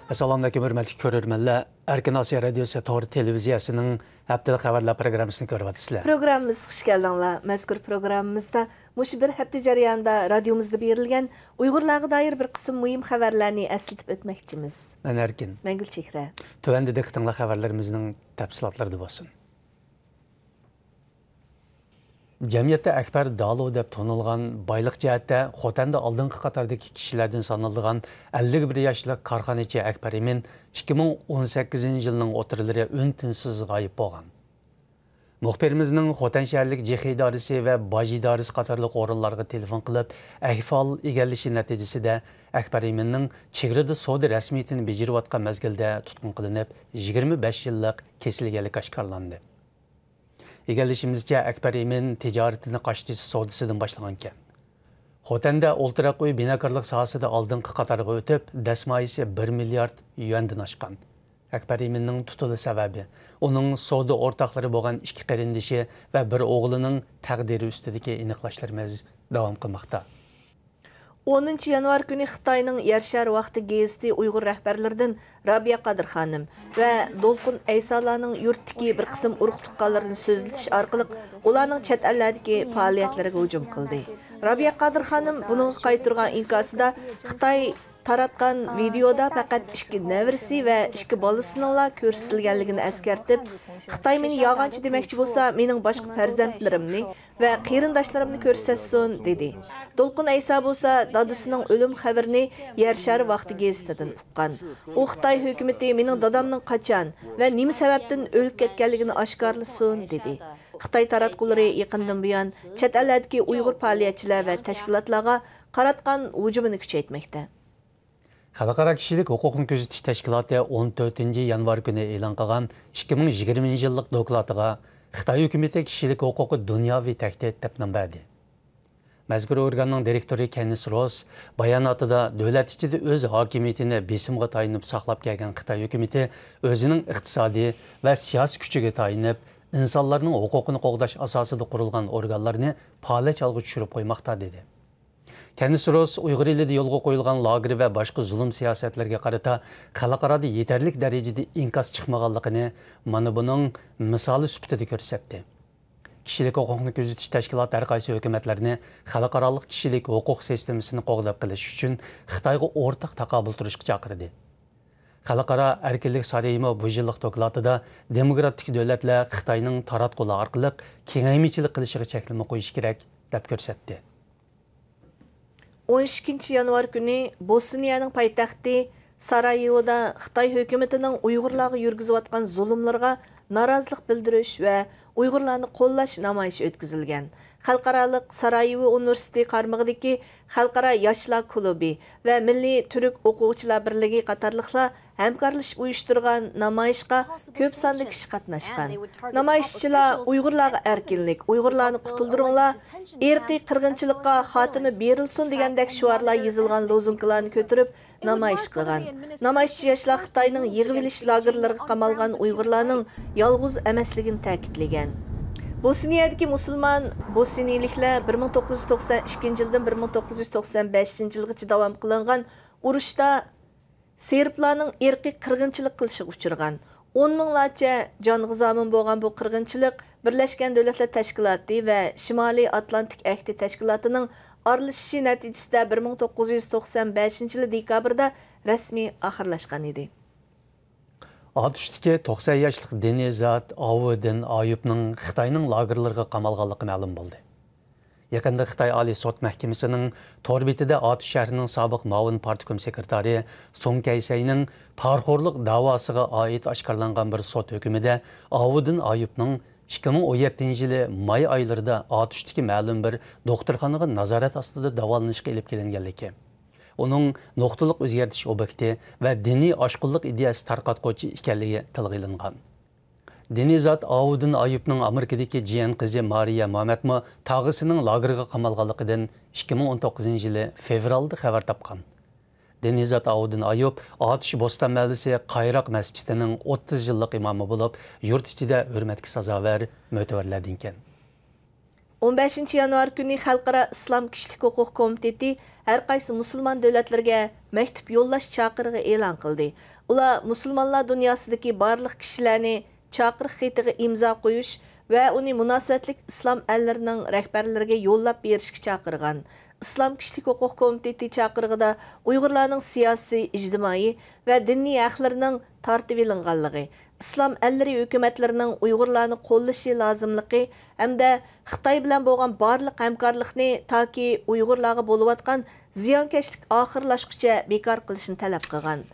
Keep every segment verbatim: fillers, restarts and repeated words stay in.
ئەسسالامۇئەلەيكۇم، ھۆرمەتلىك كۆرۈرمەنلەر. ئەركىن ئاسىيا رادىيوسى تور تېلېۋىزىيەسىنىڭ ھەپتىلىك خەۋەرلەر پروگراممىسىنى كۆرۈۋاتىسىلەر. پروگراممىمىزغا خۇش كەلدىڭلار. مەزكۇر پروگراممىمىزدا مۇشۇ بىر ھەپتە جەريانىدا رادىيومىزدا بېرىلگەن ئۇيغۇرلارغا دائىر بىر قىسىم مۇھىم خەۋەرلەرنى ئەسلىتىپ ئۆتمەكچىمىز. مەن ئەركىن. مەن گۈلچېھرە. تۆۋەندە دىققىتىڭلار خەۋەرلىرىمىزنىڭ تەپسىلاتلىرىدا بولسۇن. جەمئىيەتتە ئەكبەر دالو دەپ تونۇلغان، بايلىق جەھەتتە خوتەندە ئالدىنقى قاتاردىكى كىشىلەردىن سانىلىدىغان ئەللىك بىر ياشلىق كارخانىچى ئەكبەر ئىمىن ئىككى مىڭ ئون سەككىزىنچى يىلنىڭ ئوتتۇرىلىرى ئۈن-تىنسىز غايىب بولغان. مۇخبىرىمىزنىڭ خوتەن شەھەرلىك جىخ ئىدارىسى ۋە باج ئىدارىسى قاتارلىق ئورۇنلارغا تېلېفون قىلىپ، ئەھۋال ئىگىلىشى نەتىجىسىدە، ئەكبەر ئىمىننىڭ چېگرىدە سودا رەسمىيىتىنى بېجىرىۋاتقان مەزگىلدە تۇتقۇن قىلىنىپ، يىگىرمە بەش يىللىق كېسىلگەنلىكى ئاشكارىلاندى. ئىگىلىشىمىزچە، ئەكبەر ئىمىن تىجارىتىنى قاشتېتىش سودىسىدىن باشلىغانىكەن. خوتەندە ئولتۇراق ئۆي بىناكارلىق ساھەسىدە ئالدىنقى قاتارغا ئۆتۈپ، دەسمايىسى بىر مىليارد يۈەندىن ئاشقان. ئەكبەر ئىمىننىڭ تۇتۇلۇش سەۋەبى، ئۇنىڭ سودا ئورتاقلىرى بولغان ئىككى قېرىندىشى ۋە بىر ئوغلىنىڭ تەقدىرى ئۈستىدىكى ئېنىقلاشلىرىمىز داۋام قىلماقتا. ئونىنچى يانۋار كۈنى خىتاينىڭ يەر شارى ۋاقتى گېزىتى ئۇيغۇر رەھبەرلىرىدىن رابىيە قادىر خانىم ۋە دولقۇن ئەيسالارنىڭ يۇرتتىكى بىر قىسىم ئۇرۇق-تۇغقانلىرىنى سۆزلىتىش ئارقىلىق ئۇلارنىڭ چەت ئەللەردىكى پائالىيەتلىرىگە ھۇجۇم قىلدى. رابىيە قادىر خانىم بۇنىڭغا قايتۇرغان ئىنكاسىدا خىتاي تاراتقان ۋىدېئودا پەقەت ئىككى نەۋرىسى ۋە ئىككى بالىسىنىڭلا كۆرسىتىلگەنلىكىنى ئەسكەرتىپ، خىتاي مېنى يالغانچى دېمەكچى بولسا، مېنىڭ باشقا پەرزەنتلىرىمنى ۋە قېرىنداشلىرىمنى كۆرسەتسۇن، دېدى. دولقۇن ئەيسا بولسا دادىسىنىڭ ئۆلۈم خەۋىرىنى يەر شارى ۋاقتى گېزىتىدىن ئۇققان. ئۇ خىتاي ھۆكۈمىتى مېنىڭ دادامنىڭ قاچان ۋە نېمە سەۋەبتىن ئۆلۈپ كەتكەنلىكىنى ئاشكارىلىسۇن، دېدى. خىتاي تاراتقۇلىرى يېقىندىن بۇيان چەت ئەللەردىكى ئۇيغۇر پائالىيەتچىلەر ۋە تەشكىلاتلارغا قاراتقان ھۇجۇمىنى كۈچەيتمەكتە. خەلقئارا كىشىلىك ھوقۇقنى كۆزىتىش تەشكىلاتى ئون تۆتىنچى يانۋار كۈنى ئېلان قىلغان ئىككى مىڭ يىگىرمىنچى يىللىق دوكلاتىغا خىتاي ھۆكۈمىتى كىشىلىك ھوقۇقى دۇنياۋى تەھدىت دەپ نام بەردى. مەزكۇر ئورگاننىڭ دىرېكتورى كېننېس روس باياناتىدا، دۆلەت ئىچىدە ئۆز ھاكىمىيىتىنى بېسىمغا تايىنىپ ساقلاپ كەلگەن خىتاي ھۆكۈمىتى ئۆزىنىڭ ئىقتىسادىي ۋە سىياسىي كۈچىگە تايىنىپ، ئىنسانلارنىڭ ھوقۇقىنى قوغداش ئاساسىدا قۇرۇلغان ئورگانلارنى پالەچ ھالغا چۈشۈرۈپ قويماقتا، دېدى. كېننېس روس ئۇيغۇر ئېلىدە يولغا قويۇلغان لاگېر ۋە باشقا زۇلۇم سىياسەتلىرىگە قارىتا خەلقئارادا يېتەرلىك دەرىجىدە ئىنكاس چىقمىغانلىقىنى مانا بۇنىڭ مىسالى سۈپىتىدە كۆرسەتتى. كىشىلىك ھوقۇقنى كۆزىتىش تەشكىلاتى ھەر قايسى ھۆكۈمەتلەرنى خەلقئارالىق كىشىلىك ھوقۇق سىستېمىسىنى قوغداپ قېلىش ئۈچۈن خىتايغا ئورتاق تاقابىل تۇرۇشقا چاقىردى. خەلقئارا ئەركىنلىك سارىيىمۇ بۇ يىللىق دوكلاتىدا دېموكراتىك دۆلەتلەر خىتاينىڭ تاراتقۇلار ئارقىلىق كېڭەيمىچىلىك قىلىشىغا چەكلىمە قويۇشى كېرەك، دەپ كۆرسەتتى. ئون ئىككىنچى يانۋار كۈنى بوسنىيەنىڭ پايتەختى سارايېۋودا خىتاي ھۆكۈمىتىنىڭ ئۇيغۇرلارغا يۈرگۈزۈۋاتقان زۇلۇملىرىغا نارازىلىق بىلدۈرۈش ۋە ئۇيغۇرلارنى قوللاش نامايىشى ئۆتكۈزۈلگەن. خەلقئارالىق سارايېۋو ئۇنىۋېرسىتېتى قارمىقىدىكى خەلقئارا ياشلار كۇلۇبى ۋە مىللىي تۈرك ئوقۇغۇچىلار بىرلىكى قاتارلىقلار ھەمكارلىشىپ ئۇيۇشتۇرغان نامايىشقا كۆپ ساندا كىشى قاتناشقان. نامايىشچىلار «ئۇيغۇرلارغا ئەركىنلىك، ئۇيغۇرلارنى قۇتۇلدۇرۇڭلار، ئىرقىي قىرغىنچىلىققا خاتىمە بېرىلسۇن» دېگەندەك شوئارلار يېزىلغان لوزۇنكىلارنى كۆتۈرۈپ نامايىش قىلغان. نامايىشچى ياشلار خىتاينىڭ يىغىۋېلىش لاگېرلىرىغا قامالغان ئۇيغۇرلارنىڭ يالغۇز ئەمەسلىكىنى تەكىتلىگەن. بوسنىيەدىكى مۇسۇلمان بوسنىيىلىكلەر بىر مىڭ توققۇز يۈز توقسان ئىككىنچى يىلدىن بىر مىڭ توققۇز يۈز توقسان بەشىنچى يىلغىچە داۋام قىلىنغان ئۇرۇشتا سېربلارنىڭ ئىرقىي قىرغىنچىلىق قىلىشىغا ئۇچرىغان. ئون مىڭلارچە جانغا زامىن بولغان بۇ قىرغىنچىلىق بىرلەشكەن دۆلەتلەر تەشكىلاتى ۋە شىمالىي ئاتلانتىك ئەھدى تەشكىلاتىنىڭ ئارىلىشىشى نەتىجىسىدە بىر مىڭ توققۇز يۈز توقسان بەشىنچى يىلى دېكابىردا رەسمىي ئاخىرلاشقان ئىدى. ئاتۇشتىكى توقسان ياشلىق دىنىي زات ئاۋۇدىن ئايۇپنىڭ خىتاينىڭ لاگېرلىرىغا قامالغانلىقى مەلۇم بولدى. يېقىندا خىتاي ئالىي سوت مەھكىمىسىنىڭ تور بېتىدە ئاتۇش شەھىرىنىڭ سابىق مۇئاۋىن پارتكوم سېكرېتارى سۇڭ كەيسەينىڭ پارىخورلۇق داۋاسىغا ئائىت ئاشكارىلانغان بىر سوت ھۆكمىدە ئاۋۇدىن ئايۇپنىڭ ئىككى مىڭ ئون يەتتىنچى يىلى ماي ئايلىرىدا ئاتۇشتىكى مەلۇم بىر دوختۇرخانىغا نازارەت ئاستىدا داۋالىنىشقا ئېلىپ كېلىنگەنلىكى، ئۇنىڭ نۇقتىلىق ئۆزگەرتىش ئوبيېكتى ۋە دىنىي ئاشقۇنلۇق ئىدىيەسى تارقاتقۇچى ئىكەنلىكى تىلغا ئېلىنغان. دىنىي زات ئاۋۇدىن ئايۇپنىڭ ئامېرىكىدىكى جىيەن قىزى مارىيا مامەتمۇ تاغىسىنىڭ لاگېرغا قامالغانلىقىدىن ئىككى مىڭ ئون توققۇزىنچى يىلى فېۋرالدا خەۋەر تاپقان. دىنىي زات ئاۋۇدىن ئايۇپ ئاتۇش بوستان مەھەللىسى قايراق مەسچىتىنىڭ ئوتتۇز يىللىق ئىمامى بولۇپ، يۇرت ئىچىدە ھۆرمەتكە سازاۋەر مۆتىۋەرلەردىنكەن. ئون بەشىنچى يانۋار كۈنى خەلقئارا ئىسلام كىشىلىك ھوقۇق كومىتېتى ھەر قايسى مۇسۇلمان دۆلەتلىرىگە مەكتۇپ يوللاش چاقىرىقى ئېلان قىلدى. ئۇلار مۇسۇلمانلار دۇنياسىدىكى بارلىق كىشىلەرنى چاقىرىق خېتىغا ئىمزا قويۇش ۋە ئۇنى مۇناسىۋەتلىك ئىسلام ئەللىرىنىڭ رەھبەرلىرىگە يوللاپ بېرىشكە چاقىرغان. ئىسلام كىشىلىك ھوقۇق كومىتېتى چاقىرىقىدا ئۇيغۇرلارنىڭ سىياسىي، ئىجتىمائىي ۋە دىنىي ھەقلىرىنىڭ تارتىۋېلىنغانلىقى، ئىسلام ئەللىرى ھۆكۈمەتلىرىنىڭ ئۇيغۇرلارنى قوللىشى لازىملىقى ھەمدە خىتاي بىلەن بولغان بارلىق ھەمكارلىقنى تاكى ئۇيغۇرلارغا بولۇۋاتقان زىيانكەشلىك ئاخىرلاشقۇچە بىكار قىلىشنى تەلەپ قىلغان.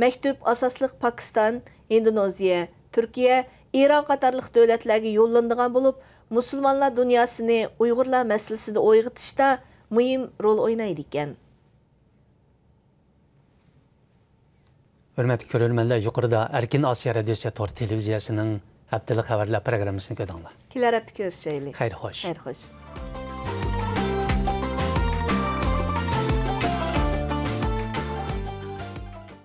مەكتۇپ ئاساسلىق پاكىستان، ھىندونېزىيە، تۈركىيە، ئىران قاتارلىق دۆلەتلەرگە يوللىنىدىغان بولۇپ، مۇسۇلمانلار دۇنياسىنى ئۇيغۇرلار مەسىلىسىدە ئويغىتىشتا مۇھىم رول ئوينايدىكەن. ھۆرمەتلىك كۆرۈرمەنلەر، يۇقىرىدا ئەركىن ئاسىيا رادىيوسى تور تېلېۋىزىيەسىنىڭ ھەپتىلىك خەۋەرلەر پروگراممىسىنى كۆردۈڭلار. كېلەر ھەپتە كۆرۈشەيلى. خەير خوش. خەير خوش.